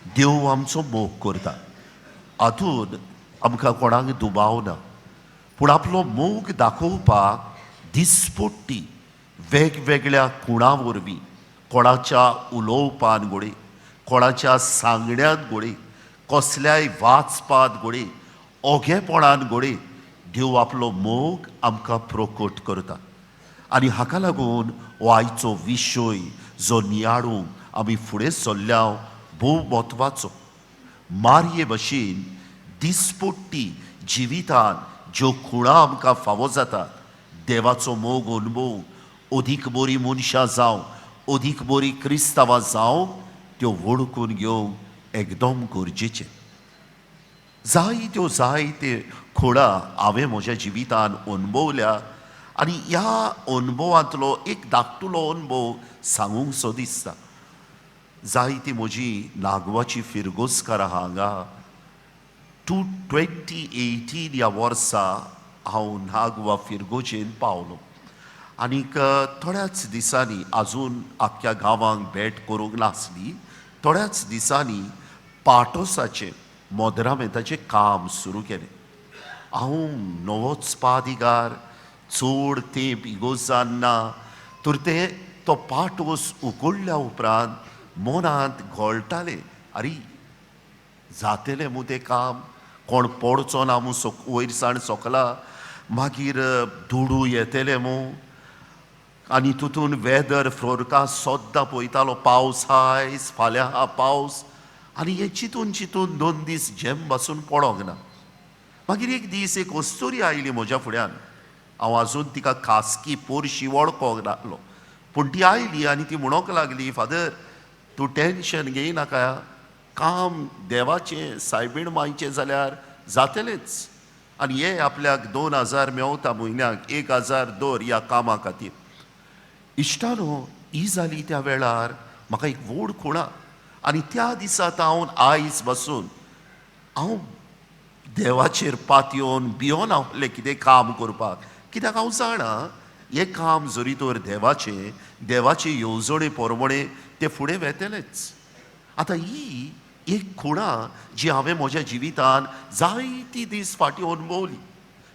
देव आमचो मोग करता हातून आमकां कोणाक दुबाव ना, पूण आपलो मोग दाखोवपाक दिसपट्टी वेगवेगळ्या खुणां वरवीं, कोणाच्या उलोवपान घडये, कोणाच्या सांगण्यान घडये, कसल्याय वाचपात घडये, ओगेपणान घडये देव आपलो मोग आमकां प्रकट करता. आनी हाका लागून हो आयचो विशय जो नियाळूंक आमी फुडें सरल्या भोव म्हत्वाचो. मारये भशेन दिसपट्टी जिवितान ज्यो खुणां आमकां फावो जातात देवाचो मोग अनुभव, अदीक बरीं मनशां जावं, अदीक बरीं क्रिस्तांवां जावं, त्यो वळखून घेवंक एकदम गरजेचें. जायत्यो जायते खुणां हांवें म्हज्या जिवितान अणभवल्या आनी ह्या अणभवांतलो एक धाकटुलो अणभव सांगूंक सो दिसता. जायती म्हजी नागवाची फिरगोजकारां हांगा 2018 ह्या वर्सा हांव नागवा फिरगोजेन पावलो आनीक थोड्याच दिसांनी, आजून आख्ख्या गांवांक भेट करूंक नासली, थोड्याच दिसांनी पाटोसाचें मोदरामेंताचें काम सुरू केलें. हांव नवोच पादिगार, चड तेंप इगोजान ना, तर ते तो पाटोस उकडल्या उपरांत मनांत घोळटालें, आरे जातलें मू तें काम, कोण पडचो ना मू वयर सावन सोकला, मागीर दुडू येतले मू. आनी तितून वेदर फोरकास्ट सद्दां पळयतालो, पावस आयज, फाल्यां आहा पावस. आनी हें चिंतून चिंतून 2 दीस झेम बसून पडोंक ना. मागीर एक दीस एक अस्तुरी आयली म्हज्या फुड्यान. हांव आजून तिका खासकी पोरशी वळखोंक नासलो, पूण ती आयली आनी ती म्हणोंक लागली, फादर तूं टेंशन घेयनाका, काम देवाचें सायबीण मायचें जाल्यार जातलेंच. आनी हे आपल्याक 2000 मेवता म्हयन्याक, 1000 दवर ह्या कामा खातीर. इश्टानो, ही जाली त्या वेळार म्हाका एक व्हड खुणा. आनी त्या दिसा तावन आयज बसून हांव देवाचेर पातयेवन भियोन आहलें कितें काम करपाक, कित्याक हांव जाणा हें काम जरी तर देवाचें, देवाचे येवजणे प्रमाणे तें फुडें वेतलेंच. आतां ही एक खुणा जी हांवें म्हज्या जिवितान जायती दीस फाटीं अणभवली.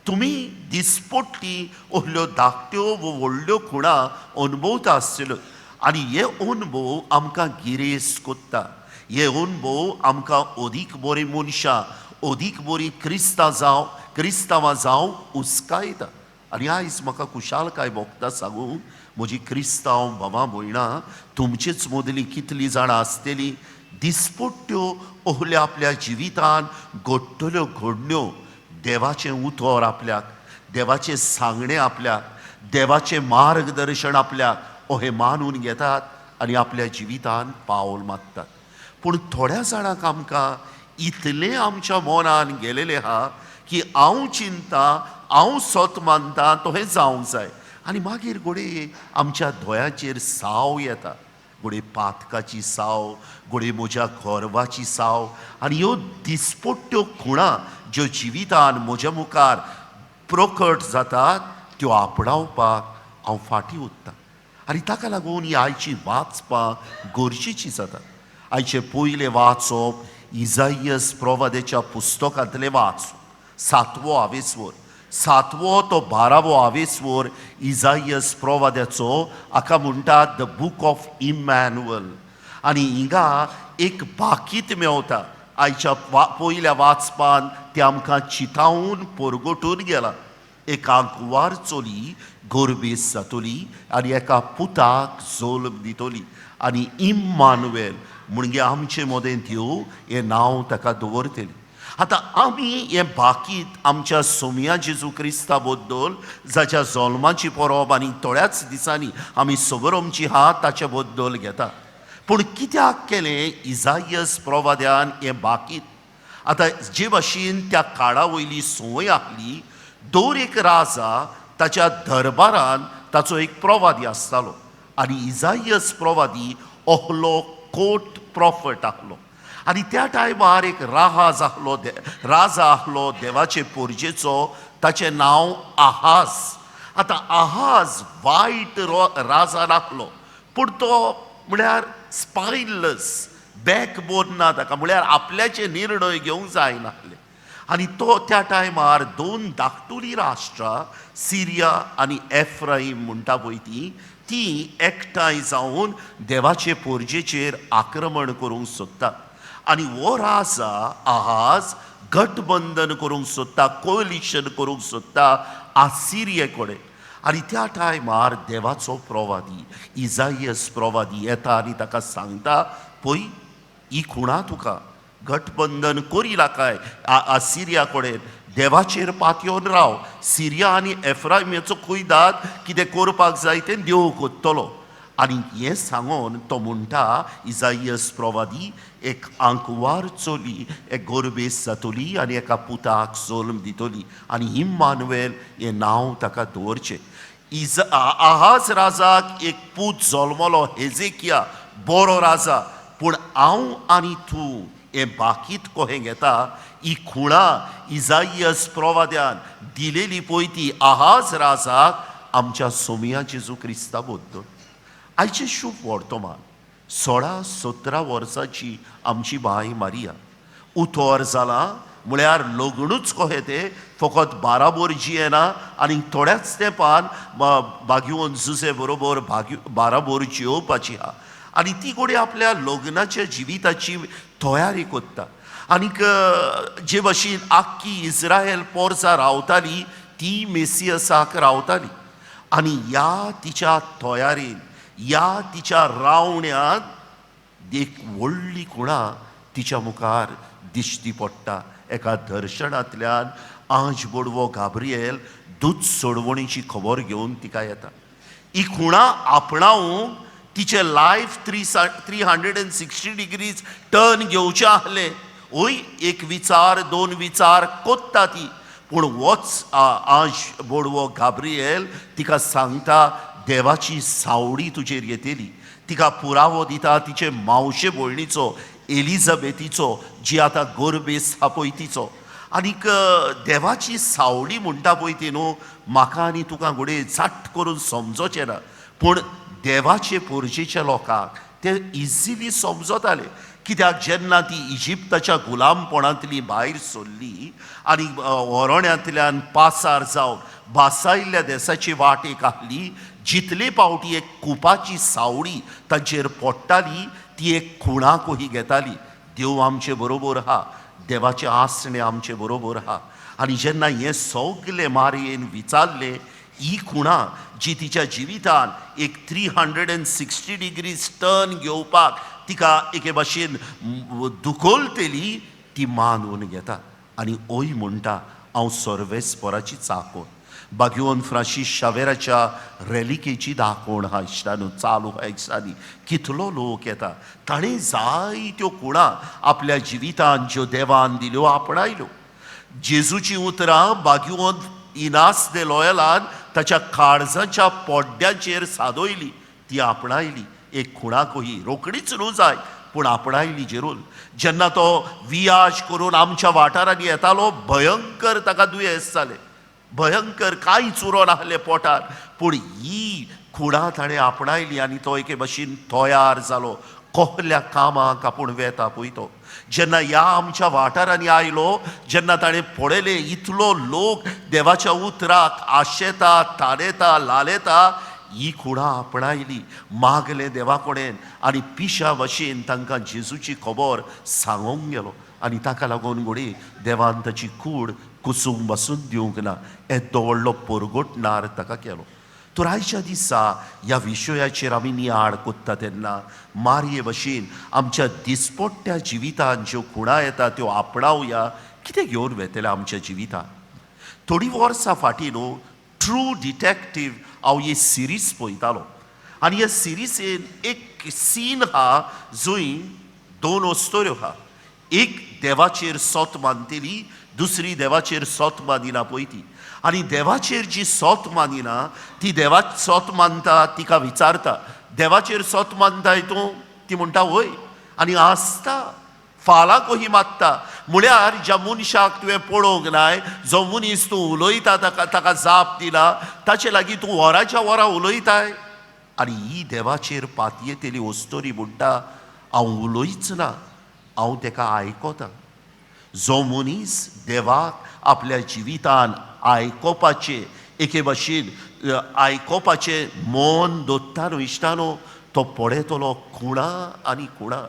तुमी दिसपट्टी असल्यो धाकट्यो वो व्हडल्यो खुणा अणभवता आसतल्यो आनी हे अणभव आमकां गिरेस्त कोत्ता, हे अणभव आमकां अदीक बरीं मनशां, अदीक बरीं क्रिस्तांव जावं, क्रिस्तांवां जावं उस्कायता. आनी आयज म्हाका खुशालकाय भोगता सांगूंक, म्हजी क्रिस्तांव भावां भयणां तुमचेच मदलीं कितलीं जाणां आसतलीं दिसपट्ट्यो असल्यो आपल्या जिवितान घडटल्यो घडण्यो देवाचें उतर आपल्याक, देवाचें सांगणें आपल्याक, देवाचें मार्गदर्शन आपल्याक अहें मानून घेतात आनी आपल्या जिवितान पावल मारतात. पूण थोड्या जाणांक आमकां इतलें आमच्या मनान गेलेलें आहा की हांव चिंता, हांव सत मानता तशें जावंक जाय. आनी मागीर घडये आमच्या दोळ्यांचेर साव येता, घडये पातकाची साव, घडये म्हज्या गर्वाची साव. आनी ह्यो दिसपट्ट्यो खुणां ज्यो जिवितान म्हज्या मुखार प्रकट जातात त्यो आपणावपाक हांव फाटीं उरता. आनी ताका लागून ही आयची वाचपां गरजेची जाता. आयचें पयलें वाचप इजायस प्रवादेच्या पुस्तकांतलें वाच, 7वो आवेस्वर, 7वो तो 12वो आवेस्वर इजायस प्रवाद्याचो, हाका म्हणटात the book of Emmanuel. आनी हिंगा एक बाकीत मेवता. आयच्या पयल्या वाचपान तें आमकां चितावून परगटून गेला. एका गुवार चली गोरबेस जातली आनी एका पुताक जल्म दितली आनी इम्मानुएल म्हणजे आमचे मदें देव हें नांव ताका दवरतली. आतां आमी हें बाकीत आमच्या सोमया जेजू क्रिस्ता बद्दल, जाच्या जल्माची परब आनी थोड्याच दिसांनी आमी सगरोमची आहा ताचे बद्दल घेता. पूण कित्याक केलें इजायस प्रवाद्यान हें बाकीत? आतां जे भाशेन त्या काळा वयली संवय आहली, दर एक राजा ताच्या दरबारान ताचो एक प्रवादी आसतालो आनी इजायस प्रवादी ohलो कोट प्रॉफट आहलो. आनी त्या टायमार एक राहाज आहलो, राजा आहलो देवाचे पोरजेचो, ताचें नांव आहाज. आतां आहाज वायट राजा नासलो, पूण तो म्हळ्यार स्पायनलेस, बॅकबोन ना ताका, म्हळ्यार आपल्याचे निर्णय घेवंक जायनासले. आनी तो त्या टायमार दोन धाकटुली राष्ट्रां सिरिया आनी एफ्राईम म्हणटा पळय ती ती एकठांय जावन देवाचे पोरजेचेर आक्रमण करूंक सोदता. आनी हो राजा आहाज गटबंधन करूंक सोदता, कोलिशन करूंक सोदता आसिरिये कडेन. आनी त्या टायमार देवाचो प्रवादी इजायस प्रवादी येता आनी ताका सांगता, पळय ही खुणा तुका गटबंधन करिला काय आसिरिया कडेन, देवाचेर पातयेवन राव, सिरिया आनी एफ्रायमाचो कुयदाद कितें करपाक जाय तें देव कोत्तलो. आनी हें सांगून तो म्हणटा इजायस प्रवादी, एक आंकवार चली एक गोरबेस जातली आनी एका पुताक जल्म दितली आनी इम्मानुएल हें नांव ताका दवरचें. आहाज राजाक एक पूत जल्मलो हेजेकिया, बरो राजा. पूण हांव आनी तूं हें बाकीत कोहें घेता, ही खुणा इजायस प्रवाद्यान दिलेली पळय ती आहाज राजाक आमच्या सोमिया जेजू क्रिस्ता बद्दल. आयचें शुभ वर्तमान 16-17 वर्सांची आमची बाय मारिया उतर जालां, म्हळ्यार लग्नूच कहें तें फकत बाराबोर जियेना आनी थोड्याच तेंपान बागयोन जुजे बरोबर बाराबोर जियोवपाची आहा. आनी ती घोडी आपल्या लग्नाच्या जिविताची तयारी कोत्ता. आनीक जे भशेन आख्खी इस्रायल पोरसा रावताली ती मेसियसाक रावताली. आनी ह्या तिच्या तयारेन, ह्या तिच्या रावण्यांत एक व्हडली खुणा तिच्या मुखार दिश्टी पडटा. एका दर्शनांतल्यान आंज बोडवो गाब्रिएल दूत सोडवणीची खबर घेवन तिका येता. ही खुणा आपणावंक तिचें लायफ 360 डिग्रीज टर्न घेवचें आहलें. ओय एक विचार दोन विचार कोत्ता ती, पूण वच आंज बोडवो गाब्रिएल तिका सांगता देवाची सावडी तुजेर येतली. तिका पुरावो दिता तिचे मावशे भयणीचो एलिझाबेथीचो, जी आतां गोरबेस आहा पळय तिचो. आनीक देवाची सावडी म्हणटा पळय ती न्हू, म्हाका आनी तुका घडये झट करून समजोचें ना, पूण देवाचे पोरजेच्या लोकांक ते इजिली समजताले. कित्याक जेन्ना ती इजिप्ताच्या गुलामपणांतली भायर सरली आनी व्हरोण्यांतल्यान पासार जावन बासायल्ल्या देसाची वाट एक आहली, जितले पावटी एक कुपाची सावळी तांचेर पडटाली ती एक खुणा कोही घेताली, देव आमचे बरोबर आहा, देवाचें आसणें आमचे बरोबर आहा. आनी जेन्ना हें सगलें मारयेन विचारलें, ही खुणा जी तिच्या जिवितान एक 360 डिग्रीज टर्न घेवपाक तिका एके भाशेन दुखोलतली, ती मानून घेता आनी ओय म्हणटा हांव सर्वेस्पराची चाकोर. बागयोन फ्रांसीस शावेराच्या रेलिकेची दाखोवण आहा इश्टानू, चालू आहा दिसांनी, कितलो लोक येता. ताणें जायत्यो खुणा आपल्या जिवितान ज्यो देवान दिल्यो आपणायल्यो. जेजूची उतरां बागयोन इनास दे लोयलान ताच्या काळजाच्या पोड्ड्याचेर सादयली, ती आपणायली. एक खुणा कोही रोखडीच न्हू जाय, पूण आपणायली जेरूल. जेन्ना तो वियाज करून आमच्या वाठारांनी येतालो, भयंकर ताका दुयेंस जालें, भयंकर कांयच उरो नासलें पोटार, पूण ही खुणा ताणें आपणायली आनी तो एके भशेन तयार जालो कहल्या कामाक आपूण वेता पळय तो. जेन्ना ह्या आमच्या वाठारांनी आयलो, जेन्ना ताणें पळयलें इतलो लोक देवाच्या उतराक आशेता, ताणेता, लालेता, ही खुणा आपणायली, मागलें देवा कडेन आनी पिशा भशेन तांकां जेजूची खबर सांगूंक गेलो. आनी ताका लागून घोडी देवान ताची कूड कुसूंक बसून दिवंक ना, येदो व्हडलो पोरगोटणार ताका केलो. तर आयच्या दिसा ह्या विशयाचेर आमी नियाळ कोत्ता तेन्ना मारये भशेन आमच्या दिसपट्ट्या जिवितान ज्यो खुणा येता त्यो आपणावया. कितें घेवन वेतले आमच्या जिवितान? थोडीं वर्सां फाटीं न्हू ट्रू डिटेक्टीव हांव ही सिरीज पळयतालो आनी ह्या सिरीजेन एक सीन आहा जंय दोन अस्तोऱ्यो आहा, एक देवाचेर सोत मानतली, दुसरी देवाचेर सोत मानिना पळय ती. आनी देवाचेर जी सोत मानिना ती देवाक सोत मानता तिका विचारता, देवाचेर सोत मानताय तूं? ती म्हणटा वय, आनी आसता फालां कोही मागता. म्हळ्यार ज्या मनशाक तुवें पळोवंक नाय, जो मनीस तूं उलयता ताका ताका जाप दिला, ताचे लागीं तूं वराच्या वरां उलयताय. आनी ही देवाचेर पातयेतली अस्तोरी म्हणटा, हांव उलयच ना, हांव तेका आयकता. जो मनीस देवाक आपल्या जिवितान आयकोपाचें एके भाशेन आयकोपाचें मन दवरता न्हू इश्टानो, तो पळयतलो खुणा आनी खुणा.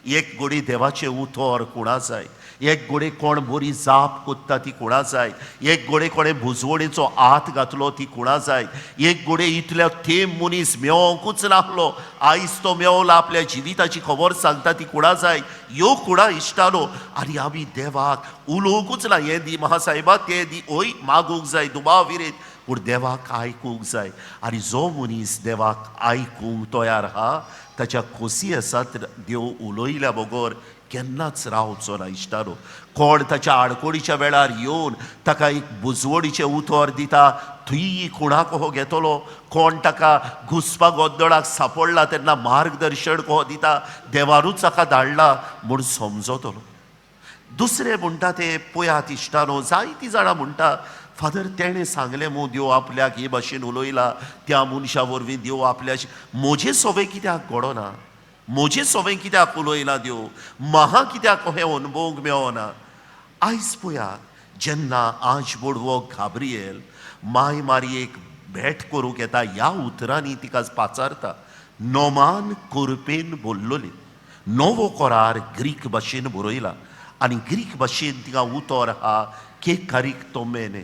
एक घडी देवाचें उतर खुणा जाय, एक घडये कोण बरी जाप कोत्ता ती खुणा जाय, एक घडये कोणें भुजवणेचो हात घातलो ती खुणा जाय, एक घडये इतल्या तेंप मनीस मेवोंकूच नासलो, आयज तो मेवला आपल्या जिविताची खबर सांगता ती खुणा जाय. ह्यो खुणा इश्टानो. आनी आमी देवाक उलोवंकूच ना, हें दी म्हाका सायबा, तें दी, ओय मागूंक जाय दुबाव विरेत, पूण देवाक आयकूंक जाय. आनी जो मनीस देवाक आयकूंक तयार आहा ताच्या खोशी आसात देव उलयल्या बगर केन्नाच रावचो ना इश्टानो. कोण ताच्या आडकोडीच्या वेळार येवन ताका एक बुजवणीचें उतर दिता थंय खुणा कहो घेतलो, कोण ताका घुसपा गोंदळाक सापडला तेन्ना मार्गदर्शन कहो दिता, देवानूच ताका धाडला म्हूण समजतलो. दुसरें म्हणटा ते पळयात इश्टानो, जायतीं जाणां म्हणटा फादर तेणें सांगलें मू देव आपल्याक हे भाशेन उलयला, त्या मनशा वरवीं देव आपल्या, म्हजें सोबें कित्याक घडना, म्हजें सोबें कित्याक उलयना देव, म्हाका कित्याक हें अणभवूंक मेळना. आयज पळयात जेन्ना आज बोडवो गाब्रियल माय मारयेक भेट करूंक येता ह्या उतरांनी तिका पाचारता, नोमान कुरपेन बोल्लोली. नवो करार ग्रीक भाशेन बरयला आनी ग्रीक भाशेन तिका उतर आहा केकारीक तोमेने.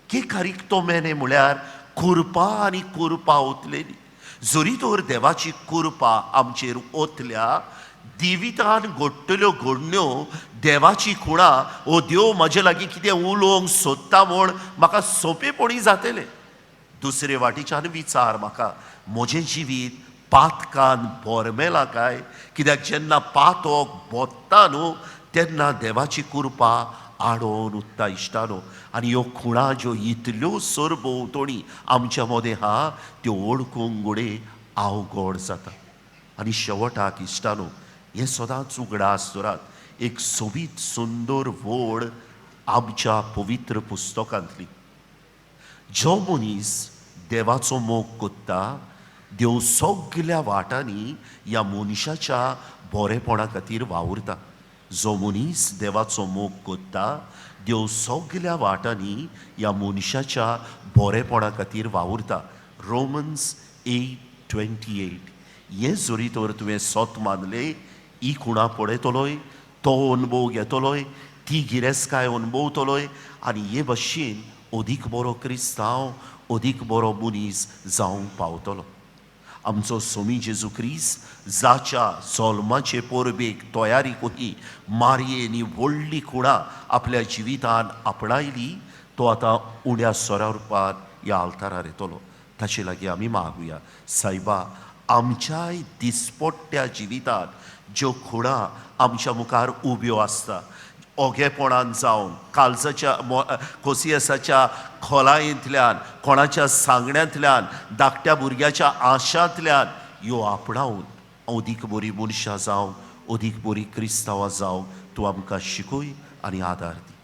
केकारीक तोमेने म्हळ्यार कुरपा आनी कुरपा ओतलेली. जरी तर देवाची कुरपा आमचेर ओतल्या, जिवितान घडटल्यो घडण्यो देवाची खुणा, ओ देव म्हजे लागीं कितें उलोवंक सोदता म्हूण म्हाका सोंपेपणी जातलें. दुसरे वाटेच्यान विचार म्हाका म्हजें जिवीत पातकान बोरमेलां काय, कित्याक जेन्ना पातक बोत्ता न्हू तेन्ना देवाची कुरपा आडोवन उत्ता इश्टानो. आनी ह्यो खुणा ज्यो इतल्यो सरभोंवतणी आमच्या मदें आहा त्यो वळखूंक घडये अवघड जाता. आनी शेवटाक इश्टानो हें सदांच उगडास दवरात, एक सोबीत सुंदर वळ आमच्या पवित्र पुस्तकांतली. जो मनीस देवाचो मोग कोत्ता देव सगल्या वाटांनी ह्या मनशाच्या बरेपणा खातीर वावुरता. जो मनीस देवाचो मोग कोत्ता देव सगल्या वाटांनी ह्या मनशाच्या बरेपणा खातीर वावुरता. रोमन्स 8:28. हें जरी तर तुवें सत मानलें, ही खुणा पळयतलोय, तो अणभव घेतलोय, ती गिरेस्तकाय अणभवतलोय आनी हे भशेन अदीक बरो क्रिस्तांव, अदीक बरो मनीस जावंक पावतलो. आमचो सोमी जेजू क्रिस्त जाच्या जल्माचे परबेक तयारी करी मारयेन ही व्हडली खुणा आपल्या जिवितान आपणायली, तो आतां उण्या सोऱ्या रुपान ह्या आल्तारार येतलो. ताचे लागीं आमी मागुया, सायबा आमच्याय दिसपट्ट्या जिवितांत ज्यो खुणा आमच्या मुखार उब्यो आसता, ओगेपणान जावन काळजाच्या कोसियसाच्या खोलायेंतल्यान, कोणाच्या सांगण्यांतल्यान, धाकट्या भुरग्याच्या आशांतल्यान ह्यो आपणावन अदीक बरी मनशां जावं, अदीक बरी क्रिस्तांवां जावं तूं आमकां शिकय आनी आदार दी.